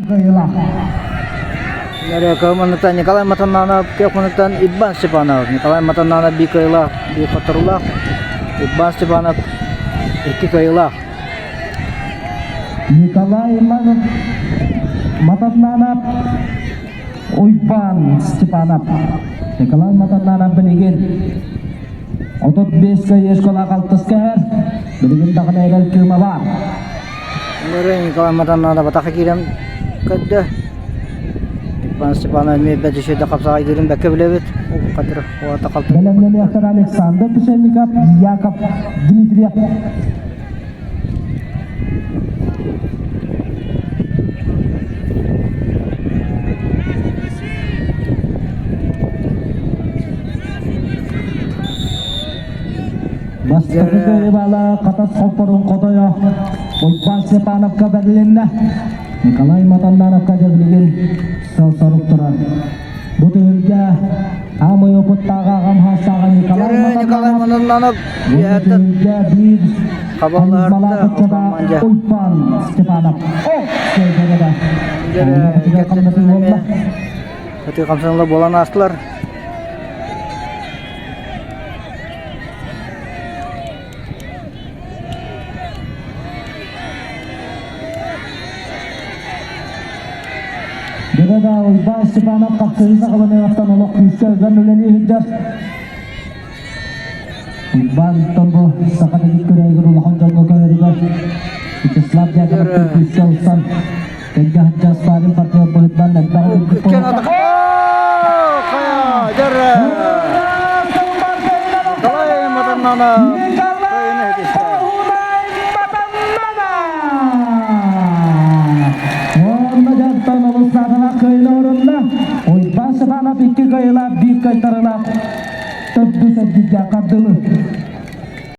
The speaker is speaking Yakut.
Кыайыылаах. Командата Николай Матананов, командаттан Иван Степанов. Николай Матананов биир кыайыылаах, биир хотторуулаах. Иван Степанов икки кыайыылаах. Николай Матананов, Уйбан Степанов. Николай Матананов билигин 35 кыайыы алтыска иһэр. Билигин даҕаны эрэл кыыма баар. Николай Матананов атаха киирэн көрдө. Иван Степанов эмиэ бэрт үчүгэйдик хапсаҕайдыырын бэккэ билэбит. Хатыр уота халты. Бэлэмнэниэхтэр Александр Печенников, Яков Дмитриев. Бастакы кыайыбала Хатас хоппорун хотойо Уйбаан Степановка бэрилиннэ. Николай Матаннановка дьэ билигин сыл-сорук турар. Бу түһүлгэ аамай опыттааҕа аҕам хаастааҕа Николай Николай Матаннанов Матаннанов бу түһүлгэ биир хабалаһарда Уйбаан Степанов. О, Ытыы хамсаныылар буолан аастылар. Дьэ да Уйбаан Степанов хапсыһыы саҕаланыаҕыттан олох күүскэ ыган үлэлии сылдьар. Уйбаан бу саха дэгит күрэһигэр улахан дьоҥҥо көмөрүгэр Вячеслав Дьяконов күүскэ ылсан тэҥҥэ сылдьар Сталин партнер быһыытынан элбэх Николай Матаннанов Уонна дьантан олус наадалаах кыайыыны орунна. Уйбаан Степанов икки кыайыылаах, биир кыайтарыылаах төрдүс эргииргэ хардылы.